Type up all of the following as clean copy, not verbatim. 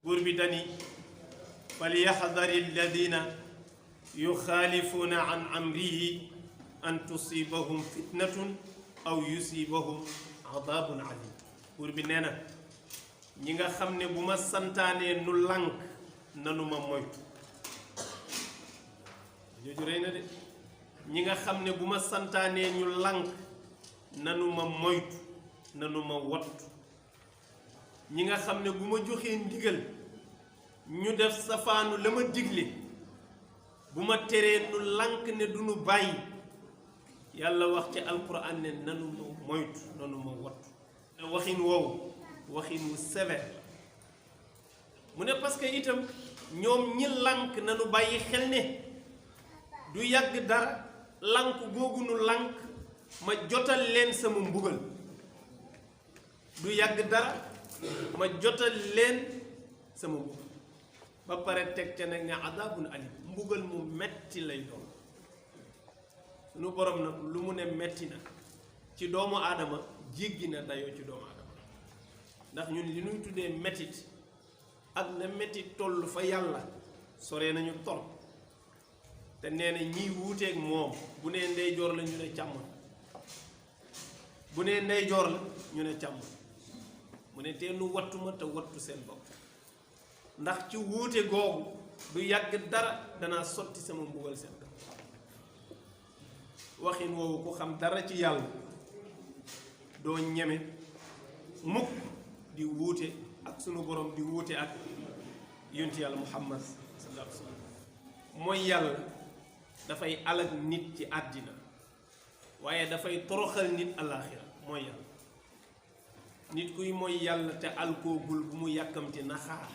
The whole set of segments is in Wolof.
buur bi dani falyahdari alladina yuxaalifuuna an amrihi an tusibahum fitnatun aw yusibahum adabun alim. buur bi nee na ñi nga xam ne bu ma santaanee nu lànk nanu ma moytu. jooju rëy na de. ñi nga xam ne bu ma santaanee ñu lànk nanu ma moytu nanu ma wattu. ñi nga xam ne bu ma joxee ndigal ñu def safaanu la ma digle, bu ma teree nu lànk ne du nu bàyyi. yàlla wax ci alquran ne nanu ma moytu nanu ma wattu. waxin woowu waxin wu sévère la. mu ne parce que itam ñoom ñi lànk nanu bàyyi xel ne du yàgg dara lànk googu nu lànk ma jotal leen sama mbugal. du yàgg dara ma jotal leen sama mbugal. ba pare teg ca nag ne adabun alim, mbugal mu metti lay doon. sunu borom nag lu mu ne metti na ci doomu aadama jéggi na dayoo ci doomu aadama. ndax ñun li ñuy tuddee mettit ak na mettit toll fa yàlla sore nañu tol. te nee na ñiy wuuteeg moom bu nee ndeyjoor la ñu ne càmmoñ, bu nee ndeyjoor la ñu ne càmmoñ. mu ne tee nu wattu ma te wattu seen bopp, ndax ci wuute googu du yàgg dara danaa sotti sama mbugal seen kaw. waxin woowu ku xam dara ci yàlla doo ñeme mukk di wuute ak sunu borom, di wuute ak yonent yàlla muhammad sallallahu alayhi wa sallam. mooy yàlla dafay alag nit ci àddina waaye dafay toroxal nit alaaxira. mooy yàlla nit kuy mooy yàlla te alkoogul bu mu yàkkamti na xaar.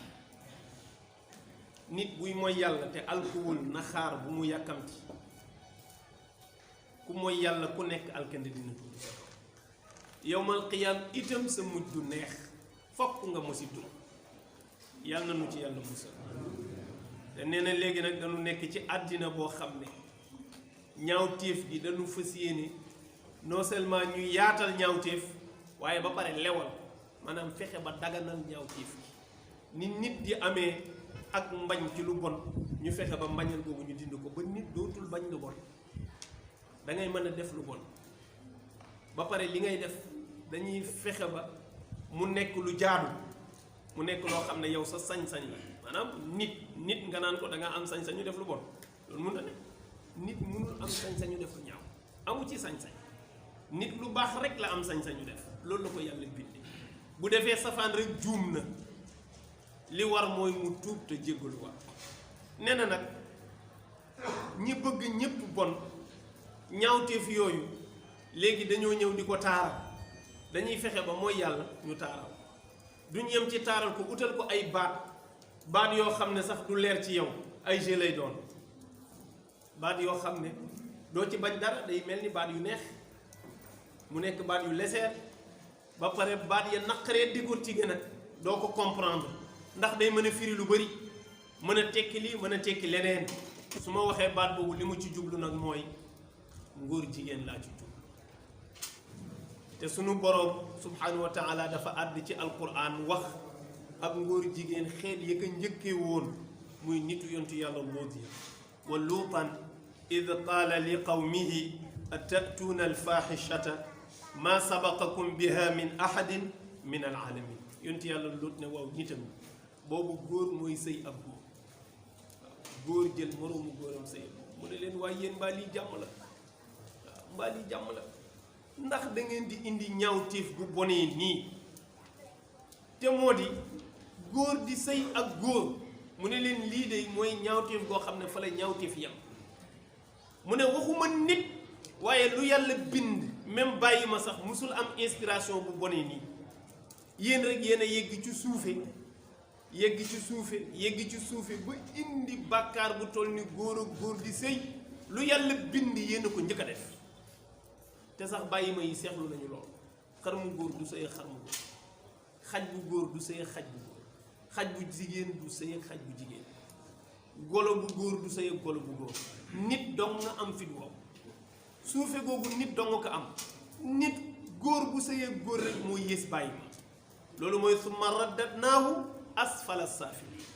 nit buy mooy yàlla te alkoowul na xaar bu mu yàkkamti. ku mooy yàlla ku nekk alkande dina tudd sa kaw. yowmal qiyaam itam sa mujj du neex, fokk nga mosi dund. yàlla na nu ci yàlla musal. te nee na léegi nag dañu nekk ci àddina boo xam ne ñaawteef gi dañu fas yéene non seulement ñu yaatal ñaawteef waaye ba pare lewal, maanaam fexe ba daganal ñaawteef gi. ni nit di amee ak mbañ ci lu bon ñu fexe ba mbañal boobu ñu dind ko ba nit dootul bañ lu bon. da ngay mën a def lu bon ba pare li ngay def dañuy fexe ba mu nekk lu jaadu, mu nekk loo xam ne yow sa sañ-sañ la. maanaam nit nga naan ko da nga am sañ-sañu def lu bon, loolu mun na ne. nit munul am sañ-sañu def lu ñaaw, amu ci sañ-sañ. nit lu baax rek la am sañ-sañu def, loolu la ko yàlla bindee. bu defee safaan rek juum na, li war mooy mu tuub te jéggalu war. nee na nag ñi bëgg ñépp bon, ñaawteef yooyu léegi dañoo ñëw di ko taaral. dañuy fexe ba mooy yàlla ñu taaral. duñ yem ci taaral ko, utal ko ay baat yoo xam ne sax du leer ci yow, ay jeu lay doon. baat yoo xam ne doo ci bañ dara, day mel ni baat yu neex, mu nekk baat yu leseer. ba pare baat ya naqaree décortiquer nag doo ko comprendre, ndax day mën a firi lu bari, mën a tekki lii mën a tekki leneen. su ma waxee baat boobu li mu ci jublu nag mooy ngóor jigéen laa ci jublu. te sunu boroom subhanahu wa taala dafa àdd ci alquran wax ak ngóor jigéen xeet ya ko njëkkee woon, muy nitu yontu yàlla Luut ya. wa luutan id qaala li qawmihi atatuuna alfaxishata ma sabaqakum biha min ahadin min alaalamin. yontu yàlla Luut ne waaw nitam boobu góor mooy sëy ak góor. góor jël moroomu góoram sëy mu ne leen waaye yéen mbaa lii jàmm la, mbaa lii jàmm la, ndax da ngeen di indi ñaawteef gu bonee nii. te moo di góor di sëy ak góor. mu ne leen lii de mooy ñaawteef goo xam ne fa la ñaawteef yam. mu ne waxuma nit waaye lu yàlla bind, même bàyyi ma sax musul am inspiration bu bonee nii. yéen rek yéen a yegg ci suufe yegg ci suufe ba indi bàkkaar bu toll ni góor ak góor di sëy. lu yàlla bind yéen a ko njëkk a def. te sax bàyyi ma yi seexlu nañu lool. xar mu góor du sëy xar mu góor, xaj bu góor du sëy xaj bu góor, xaj bu jigéen du sëy xaj bu jigéen, golo bu góor du sëy golo bu góor. nit dong nga am fit wow. suufe googu nit dong ko am. nit góor bu sëy góor rek moo yées bàyyi ma. loolu mooy summa raddatnaahu asfala saafiliin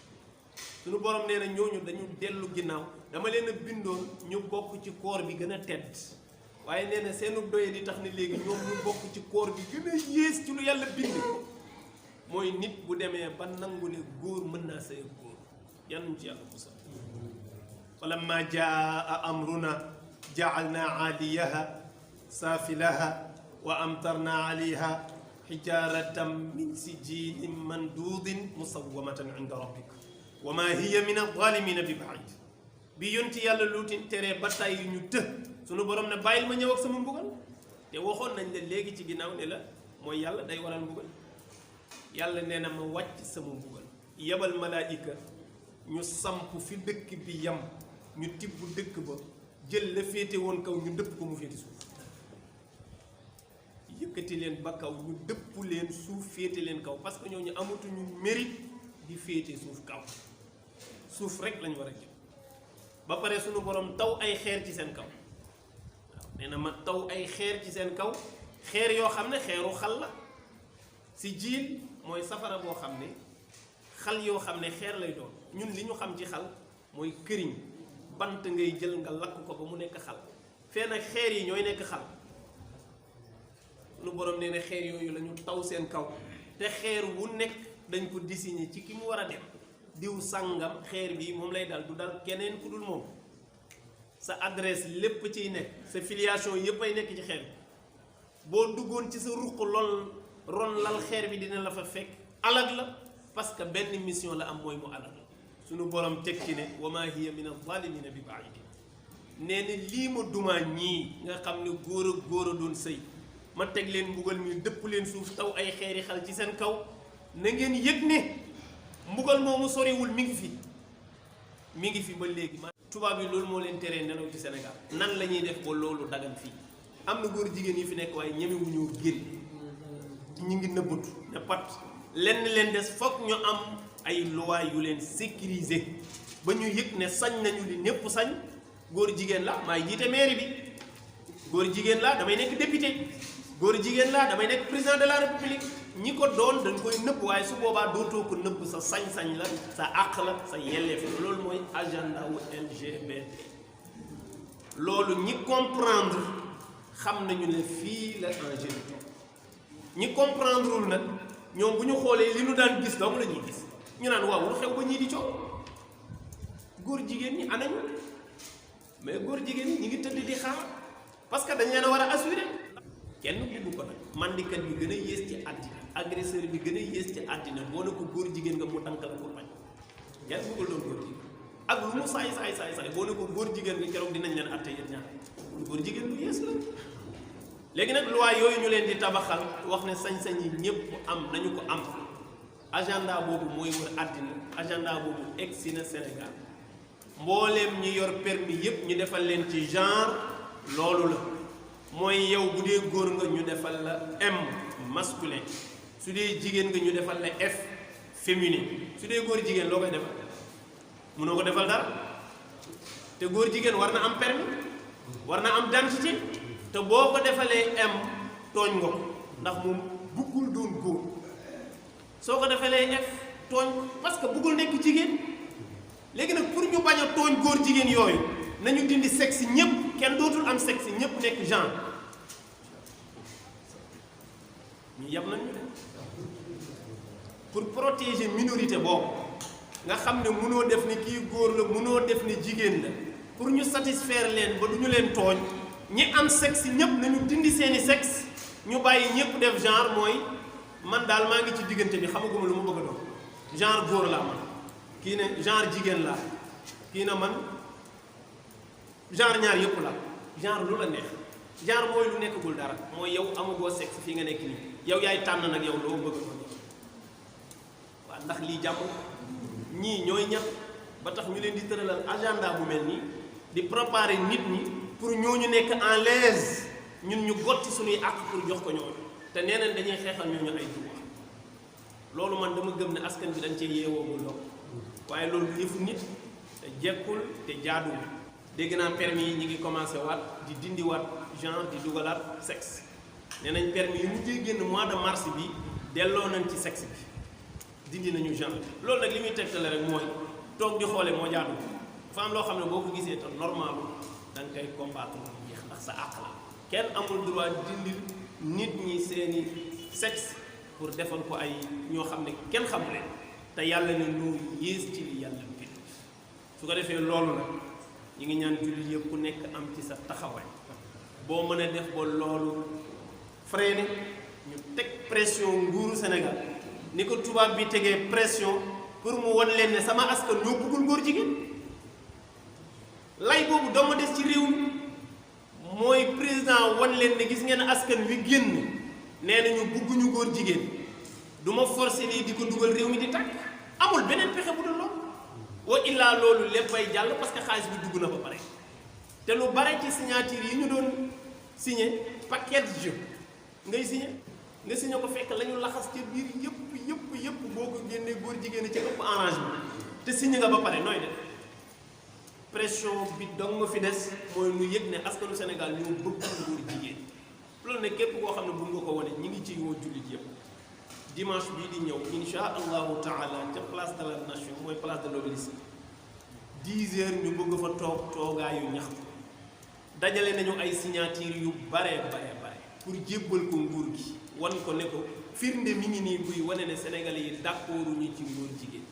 suñu borom nee na ñooñu dañu dellu ginnaaw dama leen a bindoon ñu bokk ci koor bi gën a tedd waaye nee na seenu doye di tax ne léegi ñoom ñu bokk ci koor bi gën a yées ci lu yàlla bind mooy nit bu demee ba nangu ne góor mën naa sëy ak góor yanuñ ci yàlla musal falamma jaa amruna ja'alna aaliyaha saafilaha wa amtarna alayha hijaratan min sijilin mandudin musawwamatan inda rabbik wa ma hiya min adh-dhalimina bi ba'id bi yonti yàlla luutin teree ba tey ñu të sunu borom ne bàyyil ma ñëw ak sama mbugal te waxoon nañ la léegi ci ginnaaw ne la mooy yàlla day waral mbugal yàlla nee na ma wàcc sama mbugal yebal malaayika ñu samp fi dëkk bi yam ñu tibb dëkk ba jël la féete woon kaw ñu dëpp ko mu féete suuf yëkkati leen ba kaw ñu dëpp leen suuf féete leen kaw parce que ñooñu amatuñu mérite di féete suuf kaw suuf rek lañu war a jël ba pare sunu borom taw ay xeer ci seen kaw waaw nee na ma taw ay xeer ci seen kaw xeer yoo xam ne xeeru xal la si jiil mooy safara boo xam ne xal yoo xam ne xeer lay doon ñun li ñu xam ci xal mooy këriñ bant ngay jël nga lakk ko ba mu nekk xal fee nag xeer yi ñooy nekk xal lu borom nee na xeer yooyu la ñu taw seen kaw te xeer wu nekk dañ ko désigné ci ki mu war a dem diw sàngam xeer bi moom lay dal du dal keneen ku dul moom sa adresse lépp ciy nekk sa filiation yépp ay nekk ci xeer bi boo duggoon ci sa ruq lool ron lal xeer bi dina la fa fekk alag la parce que benn mission la am mooy mu alag la suñu borom teg ci ne wa ma hiya min az-zalimina bi ba'id nee na lii ma dumaa ñii nga xam ne góor a doon sëy ma teg leen mbugal mi dëpp leen suuf taw ay xeeri xal ci seen kaw na ngeen yëg ne mbugal moomu soriwul mi ngi fi ba léegi tubaab yi loolu moo leen teree nelaw ci Sénégal nan la ñuy def ba loolu dagan fii am na góor jigéen yi fi nekk waaye ñemewuñu génn ñu ngi nëbbatu ne pat lenn leen des foog ñu am ay loi yu leen sécuriser ba ñu yëg ne sañ nañu li ñépp sañ góor jigéen la maay jiite mairie bi góor jigéen la damay nekk député góor jigéen la damay nekk président de la république ñi ko doon dañ koy nëbb waaye su boobaa dootoo ko nëbb sa sañ-sañ la sa àq la sa yelleef la loolu mooy agenda wu LGBT loolu ñi comprendre xam nañu ne fii la enjeu bi ñi comprendrewul nag ñoom bu ñu xoolee li ñu daan gis dong la ñuy gis ñu naan waaw lu xew ba ñii di coow góor jigéen ñi anañu mais góor jigéen ñi ñu ngi tëdd di xaar parce que dañ leen a war a assurer kenn bugg ko nag mandikat bi gën a yées ci àddina agresseur bi gën a yées ci àddina boo ne ko góor jigéen nga mu tànk la pour bañ kenn buggul doon góor jigéen ak lu mu saay boo ne ko góor jigéen nga keroog dinañ leen atte yéen ñaar góor jigéen bu yées la léegi nag loi yooyu ñu leen di tabaxal wax ne sañ-sañ yi ñépp am nañu ko am agenda boobu mooy wër àddina agenda boobu egsi na Sénégal mbooleem ñi yor permis yépp ñu defal leen ci genre loolu la mooy yow bu dee góor nga ñu defal la M masculin su dee jigéen nga ñu defal la F féminin su dee góor jigéen loo koy defal mënoo ko defal dara te góor jigéen war na am permis war na am identité te boo ko defalee M tooñ nga ko ndax moom buggul doon góor soo ko defalee F tooñ ko parce que buggul nekk jigéen léegi nag pour ñu bañ a tooñ góor jigéen yooyu nañu dindi sexe ñépp kenn dootul am sexe ñépp nekk genre ñu yab nañu de pour protéger minorité boobu nga xam ne mënoo def ni kii góor la mënoo def ni jigéen la pour ñu satisfaire leen ba du ñu leen tooñ ñi am sexe ñépp nañu dindi seeni sexe ñu bàyyi ñépp def genre mooy man daal maa ngi ci diggante bi xamaguma lu ma bëgg a doon genre góor laa man kii ne genre jigéen laa kii na man genre ñaar yëpp la genre lu la neex genre mooy lu nekkagul dara mooy yow amagoo sexe fii nga nekk nii yow yaay tànn nag yow loo bëgg a doon waaw ndax lii jàmm ñii ñooy ñax ba tax ñu leen di tëralal agenda bu mel nii di préparer nit ñi pour ñooñu nekk en l'aise ñun ñu gotti suñuy àq pour jox ko ñooñu te nee nañ dañuy xeexal ñooñu ay droit loolu man dama gëm ne askan bi dañ cee yeewoogul lool waaye loolu yëfu nit te jekkul te jaaduwul dégg naa permis yi ñi ngi commencé waat di dindiwaat genre di dugalaat sexe nee nañ permis yi mujjee génn mois de mars bi delloo nañ ci sexe bi dindi nañu genre loolu nag li muy tegtale rek mooy toog di xoole moo jaadu dafa am loo xam ne boo ko gisee te normal da nga koy combattre mu jeex ndax sa àq la kenn amul droit dindil nit ñi seeni sexe pour defal ko ay ñoo xam ne kenn xamu leen te yàlla ne noo yées ci li yàlla bind su ko defee loolu nag ñi ngi ñaan jullit yëpp ku nekk am ci sa taxawaay boo mën a def ba loolu freiné ñu teg pression nguuru Sénégal ni ko tubaab bi tegee pression pour mu wan leen ne sama askan ñoo bëggul góor jigéen lay boobu dama des ci réew mi mooy président wan leen ne gis ngeen askan wi génn nee nañu bëgguñu góor jigéen du ma forcé lii di ko dugal réew mi di tàkk amul beneen pexe bu dul loolu wa illaa loolu léppay jàll parce que xaalis bi dugg na ba pare te lu bare ci signature yi ñu doon signé paquet jeu ngay signé nga signé ko fekk la ñu laxas ca biir yëpp boo ko génnee góor jigéen ci ëpp arrangement te signé nga ba pare nooy def pression bi dong nga fi des mooy nu yëg ne askanu Sénégal ñoo bëgg góor jigéen loolu ne képp koo xam ne bëgg nga ko wane ñi ngi ciy woo jullit yëpp dimanche bii di ñëw insha allahu taala ca place de la nation mooy place de l'Obélisque 10 heures ñu bëgg fa toog toogaayu ñaxtu dajale nañu ay signature yu bare pour jébbal ko nguur gi wan ko ne ko firnde mi ngi nii buy wane ne sénégalais yi d'accordu ñu ci ngóor jigéen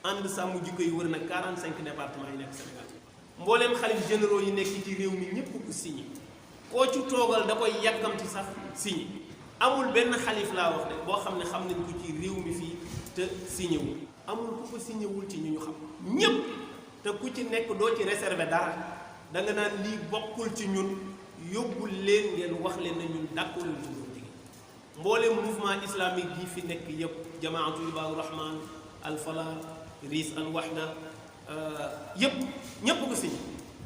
ànd sàmm jikko yi wër na 45 départements yi nekk Sénégal mbooleem xalif généraux yi nekk ci réew mi ñépp ko signé koo ci toogal da koy yàkkamti sax signé amul benn xalif laa wax de boo xam ne xam nañ ko ci réew mi fii te signé wul amul ku ko signé wul ci ñu xam ñépp te ku ci nekk doo ci réservé dara da nga naan lii bokkul ci ñun yóbbul leen ngeen wax leen ne ñun d'accordul ci góor jigéen mbooleem mouvement islamique yi fi nekk yëpp jamaatu ibaadu rahman al falah riis al wahda yëpp ñépp ko signé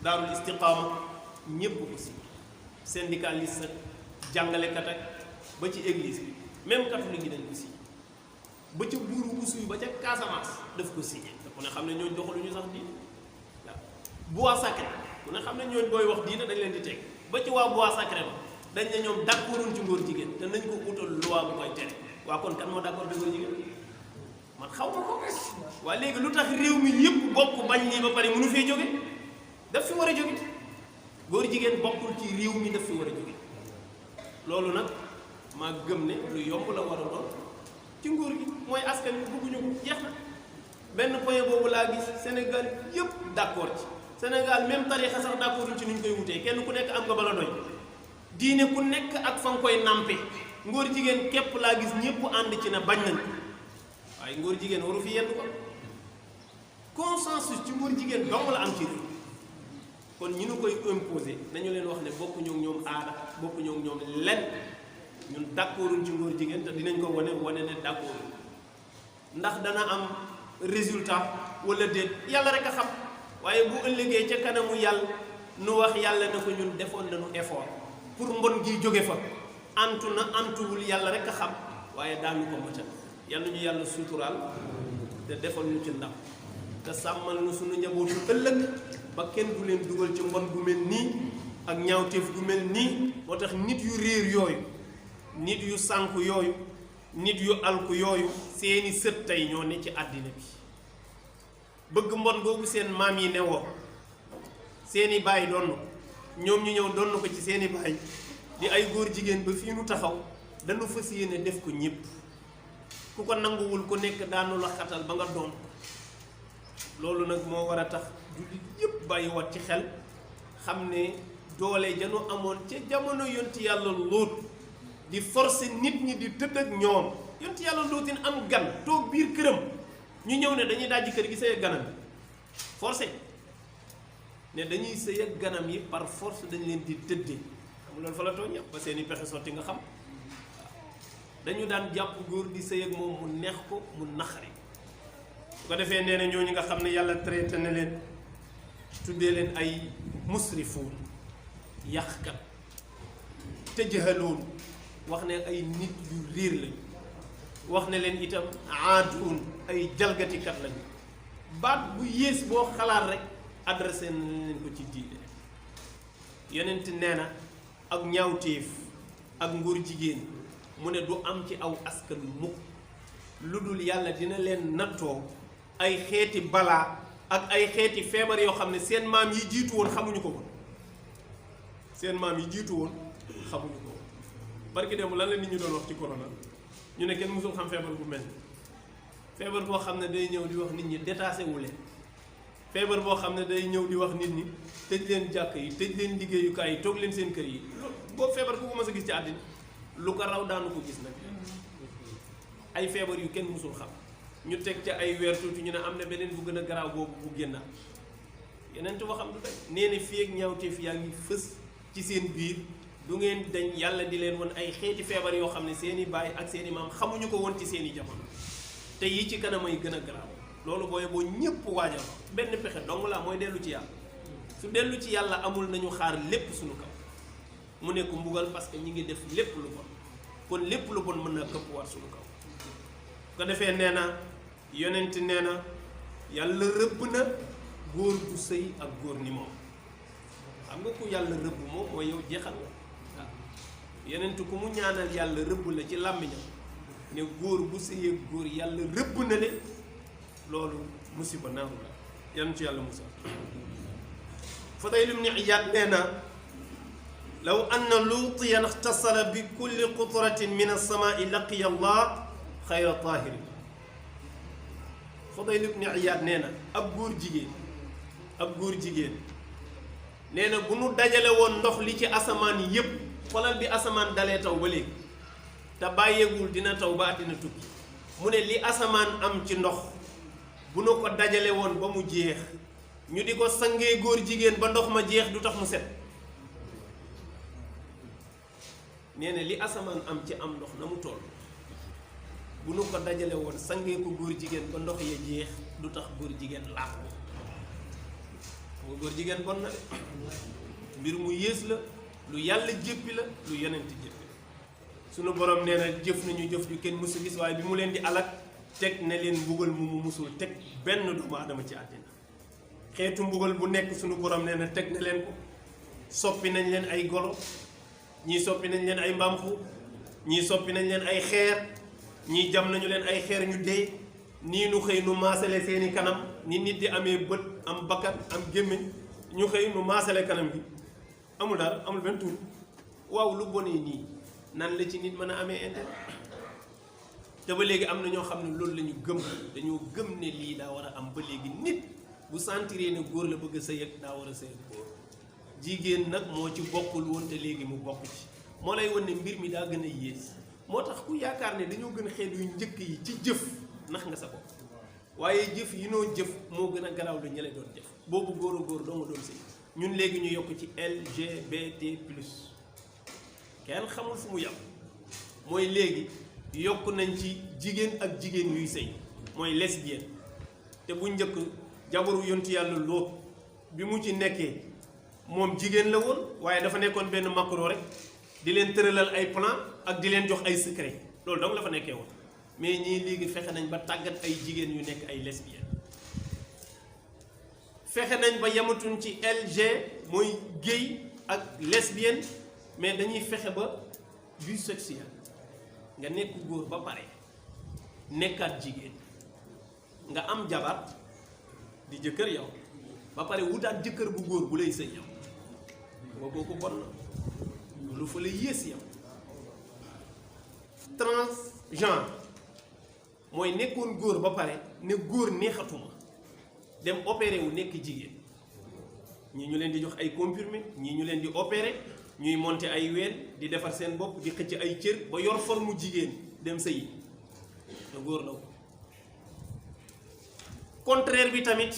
daarul istiqaama ñépp ko signé syndicaliste jàngalekat ak ba ci église bi même catholique yi dañ ko signé ba ca buuru usuy ba ca Casamance daf ko signé te ku ne xam ne ñooñ doxaluñu sax diine waaw bois sacré ku ne xam ne ñooñ booy wax diine dañ leen di teg ba ci waa bois sacré ba dañ ne ñoom d'accorduñ ci ngóor jigéen te nañ ko utal loi bu koy tere waa kon kan moo d'accord de ngóor jigéen man xaw ma ko waa léegi lu tax réew mi yëpp bokk bañ lii ba pare mënu fee jóge daf fi war a jóge góor jigéen bokkul ci réew mi daf fi war a jóge loolu nag maa gëm ne lu yomb la war a doon ci nguur gi mooy askan wi bëgguñu ko jeex na benn point boobu laa gis Sénégal yëpp d'accord ci Sénégal même tarixa sax d'accord ci ni ñu koy wutee kenn ku nekk am nga bala doy diine ku nekk ak fa nga koy nampe ngóor jigéen képp laa gis ñëpp ànd ci na bañ nañ waaye ngóor jigéen waru fi yenn ko consensus ci ngóor jigéen dong la am ci réew kon ñi nu koy imposer nañu leen wax ne bokkuñu ak ñoom aada bokkuñu ak ñoom lenn ñun d'accorduñ ci ngóor jigéen te dinañ ko wane ne d'accord ndax dana am résultat wala déet yàlla rek a xam waaye bu ëllëgee ca kanamu yàlla nu wax yàlla ne ko ñun defoon nañu effort pour mbon gi jóge fa antu na antuwul yàlla rek a xam waaye daanu ko mëtal yàlla ñu yàlla suturaal te defal ñu ci ndam te sàmmal nu suñu njabootu ëllëg ba kenn du leen dugal ci mbon gu mel nii ak ñaawteef gu mel nii moo tax nit yu réer yooyu nit yu sànku yooyu nit yu alku yooyu seeni sët tey ñoo ne ci àddina bi bëgg mbon googu seen maam yi newoo seeni baay donn ñoom ñu ñëw donn ko ci seeni baay di ay góor jigéen ba fii nu taxaw dañu fas yéene def ko ñépp ku ko nanguwul ku nekk daanu la xatal ba nga doon loolu nag moo war a tax jullit yépp bàyyi wat ci xel xam ne doole janu amoon ca jamono yonti yàlla Luut di forcer nit ñi di tëdd ak ñoom yonti yàlla Luutin am gan toog biir këram ñu ñëw ne dañuy dajji kër gi sëy ak ganam yi forcé ne dañuy sëy ak ganam yi par force dañ leen di tëddee xam loolu fa la tooñ ba seeni pexe sotti nga xam dañu daan jàpp góor di sëy ak moom mu neex ko mu naxari su ko defee nee na ñooñu nga xam ne yàlla traité na leen tuddee leen ay musrifuun yàqkat tëjëhaloon wax ne ay nit yu riir lañu wax ne leen itam aaduun ay jalgatikat lañu baat bu yées boo xalaat rek adressé na leen ko ci diine yonent nee na ak ñaawteef ak ngóor jigéen mu ne du am ci aw askan mukk lu dul yàlla dina leen nattoo ay xeeti balaa ak ay xeeti feebar yoo xam ne seen maam yi jiitu woon xamuñu ko woon seen maam yi jiitu woon xamuñu ko woon barki dem lan la nit ñu doon wax ci corona ñu ne kenn mësul xam feebar bu mel feebar boo xam ne day ñëw di wax nit ñi détaché wu leen feebar boo xam ne day ñëw di wax nit ñi tëj leen jàkk yi tëj leen liggéeyukaay yi toog leen seen kër yi boobu feebar ku ko mës a gis ci àddina lu ko raw daanu ko gis nag ay feebar yu kenn mësul xam ñu teg ca ay weer tuuti ñu ne am na beneen bu gën a garaaw boobu bu génnaat yeneen tu waxam du tey nee na fii ak ñaawteef yaa ngi fës ci seen biir du ngeen dañ yàlla di leen won ay xeeti feebar yoo xam ne seeni baay ak seeni maam xamuñu ko woon ci seeni jamono te yi ci kanam ay gën a garaaw loolu booy boo ñëpp waajal benn pexe dong la mooy dellu ci yàlla su dellu ci yàlla amul nañu xaar lépp suñu kaw mu nekk mbugal parce que ñi ngi def lépp lu bon kon lépp lu bon mën na këpp war suñu kaw ko defee nee na yonent nee na yàlla rëbb na góor bu sëy ak góor ni moom xam nga ku yàlla rëbb moom mooy yow jeexal nga waaw yonent ku mu ñaanal yàlla rëbb la ci làmmiñam ne góor bu sëy ak góor yàlla rëbb na le loolu musiba naaru la yan ci yàlla musa Fudayl ibn Iyaad nee na law anna luutiyan ixtasala bi kulli qutratin min as-samaa'i laqiya Allah xayra taahiri Fudayl ibn Iyaad nee na ab góor jigéen nee na bu nu dajale woon ndox li ci asamaan yépp xolal bi asamaan dalee taw ba léegi te bàyyeegul dina taw ba àddina tukki mu ne li asamaan am ci ndox bu nu ko dajale woon ba mu jeex ñu di ko sangee góor jigéen ba ndox ma jeex du tax mu set nee na li asamaan am ci am ndox na mu toll bu nu ko dajale woon sangee ko góor jigéen ba ndox ya jeex du tax góor jigéen laaf ko nga góor jigéen bon na de mbir mu yées la lu yàlla jéppi la lu yonent jéppi la sunu borom nee na jëf nañu jëf ju kenn mësu gis waaye bi mu leen di alak teg na leen mbugal mu musul teg benn doomu aadama ci àddina xeetu mbugal bu nekk sunu borom nee na teg na leen ko soppi nañ leen ay golo ñii soppi nañ leen ay mbaam xuux ñii soppi nañ leen ay xeer ñii jam nañu leen ay xeer ñu dee nii nu xëy nu maasale seeni kanam ni nit di amee bët am bakkat am gémmiñ ñu xëy nu maasale kanam gi amul dara amul benn tuur waaw lu bonee nii nan la ci nit mën a amee intérêt te ba léegi am na ñoo xam ne loolu la ñu gëm dañoo gëm ne lii daa war a am ba léegi nit bu sentiree ne góor la bëgg a sëy ak daa war a sëy ak góor jigéen nag moo ci bokkul woon te léegi mu bokk ci moo lay wan ne mbir mi daa gën a yées moo tax ku yaakaar ne dañoo gën a xeet yu njëkk yi ci jëf nax nga sa bopp waaye jëf yi noo jëf moo gën a garaaw la ñële doon jëf boobu góor a góor doo nga doon sëy ñun léegi ñu yokk ci LGBT plus kenn xamul fu mu yàpp mooy léegi yokk nañ ci jigéen ak jigéen yuy sëy mooy lesbienne te bu njëkk jabaru yontu yàlla Lóot bi mu ci nekkee moom jigéen la woon waaye dafa nekkoon benn macro rek di leen tëralal ay plan ak di leen jox ay secret loolu donc la fa nekkee woon mais ñii léegi fexe nañ ba tàggat ay jigéen yu nekk ay lesbienne fexe nañ ba yamatuñ ci LG mooy gay ak lesbienne mais dañuy fexe ba bisexuel nga nekk góor ba pare nekkaat jigéen nga am jabar di jëkkër yow ba pare wutaat jëkkër bu góor bu lay sëy yow nga kooku bon na lu fa la yées yow transgenre mooy nekkoon góor ba pare ne góor neexatuma dem opéré wu nekk jigéen ñii ñu leen di jox ay comprimé ñii ñu leen di opéré ñuy monter ay ween di defar seen bopp di xëcc ay cër ba yor forme jigéen dem sëyi te góor la ko contraire bi tamit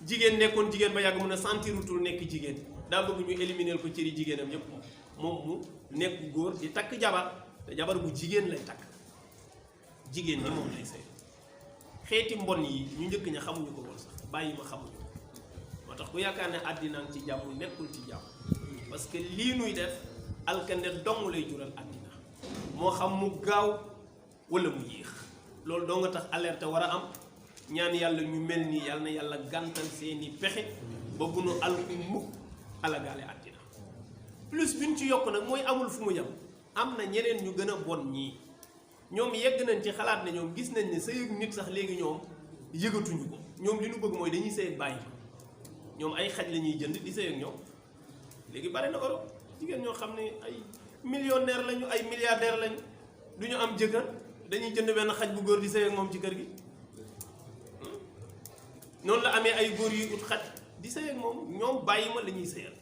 jigéen nekkoon jigéen ba yàgg mun a sentirutul nekk jigéen daa bëgg ñu éliminer ko cëri jigéenam yépp moom mu nekk góor di takk jabar te jabar bu jigéen lay takk jigéen ñi moom lay sëy xeeti mbon yi ñu njëkk ña xamuñu ko woon sax bàyyi ma xamuñu moo tax ku yaakaar ne àddina ci jàmm nekkul ci jàmm parce que lii nuy def alkande dong lay jural àddina moo xam mu gaaw wala mu yéex loolu doo nga tax alerte war a am ñaan yàlla ñu mel nii yàlla na yàlla gàntal seeni pexe ba bu nu alku mukk alagaale àddina plus bi ñu ci yokk nag mooy amul fu mu yem am na ñeneen ñu gën a bon ñii ñoom yegg nañ ci xalaat ne ñoom gis nañ ne sëy ak nit sax léegi ñoom yëgatuñu ko ñoom li ñu bëgg mooy dañuy sëy ak bàyyi ma ñoom ay xaj la ñuy jënd di sëy ak ñoom léegi bare na Europe jigéen ñoo xam ne ay millionnaire lañu ay milliardaire lañu du ñu am jëkkër dañuy jënd benn xaj bu góor di sëy ak moom ci kër gi noonu la amee ay góor yuy ut xaj di sëy ak moom ñoom bàyyi ma la ñuy sëyal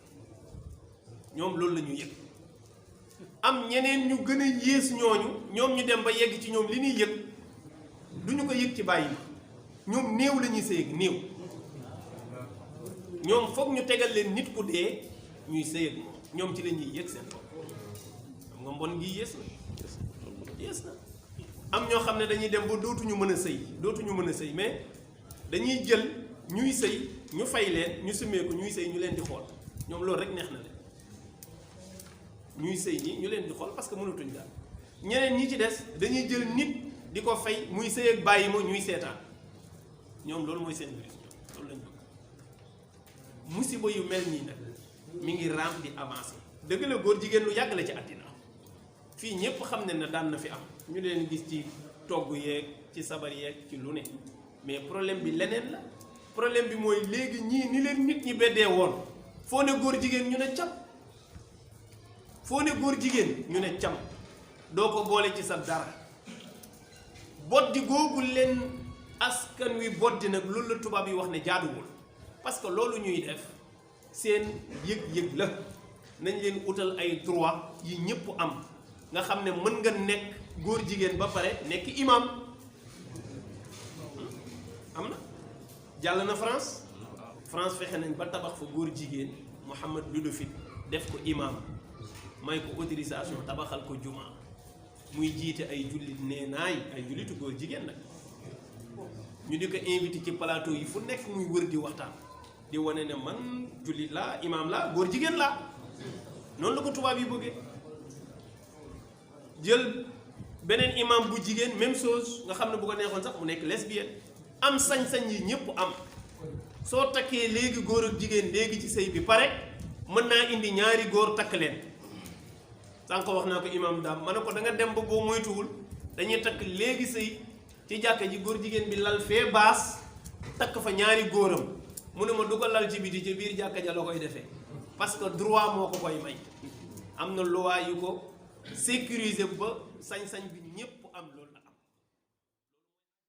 ñoom loolu la ñu yëg am ñeneen ñu gën a yées ñooñu ñoom ñu dem ba yegg ci ñoom li ñuy yëg du ñu ko yëg ci bàyyi ma ñoom néew la ñuy sëy ak néew ñoom foog ñu tegal leen nit ku dee ñuy sëy ak moom ñoom ci la ñuy yëg seen bopp xam nga mbon gi yées na am ñoo xam ne dañuy dem ba dootuñu mën a sëy mais dañuy jël ñuy sëy ñu fay leen ñu summeeku ñuy sëy ñu leen di xool ñoom loolu rek neex na leen ñuy sëy ñi ñu leen di xool parce que mënatuñ daal ñeneen ñi ci des dañuy jël nit di ko fay muy sëy ak bàyyi ma ñuy seetaan ñoom loolu mooy seen virus loolu lañ bëgg musiba yu mel nii nag mi ngi raam di avancé dëgg la góor jigéen lu yàgg la ci àddina fii ñépp xam ne na daan na fi am ñu leen gis ci togg yeeg ci sabar yeeg ci lu ne mais problème bi leneen la problème bi mooy léegi ñii ni leen nit ñi beddee woon foo ne góor jigéen ñu ne cam foo ne góor jigéen ñu ne cam doo ko boole ci sa dara boddi googu leen askan wi boddi nag loolu la tubaab yi wax ne jaaduwul parce que loolu ñuy def seen yëg-yëg la nañ leen utal ay droit yi ñëpp am nga xam ne mën nga nekk góor jigéen ba pare nekk imam am na jàll na France fexe nañ ba tabax fa góor jigéen Mohamed Ludovic def ko imam may ko autorisation tabaxal ko juma muy jiite ay jullit nee naay ay jullitu góor jigéen nag ñu di ko invité ci plateau yi fu nekk muy wër di waxtaan di wane ne man jullit laa imam laa góor jigéen laa noonu la ko tubaab yi bëggee jël beneen imam bu jigéen même chose nga xam ne bu ko neexoon sax mu nekk lesbienne am sañ-sañ yi ñëpp am soo takkee léegi góor ak jigéen léegi ci sëy bi pare mën naa indi ñaari góor takk leen sànq wax naa ko imam daam ma ne ko da nga dem ba boo moytuwul dañuy takk léegi sëy ci jàkka ji góor jigéen bi lal fee baas takk fa ñaari góoram mu ne ma du ko lal ci biti ci biir jàkka ja la koy defee parce que droit moo ko koy may am na loi yu ko sécuriser ba sañ-sañ bi ñëpp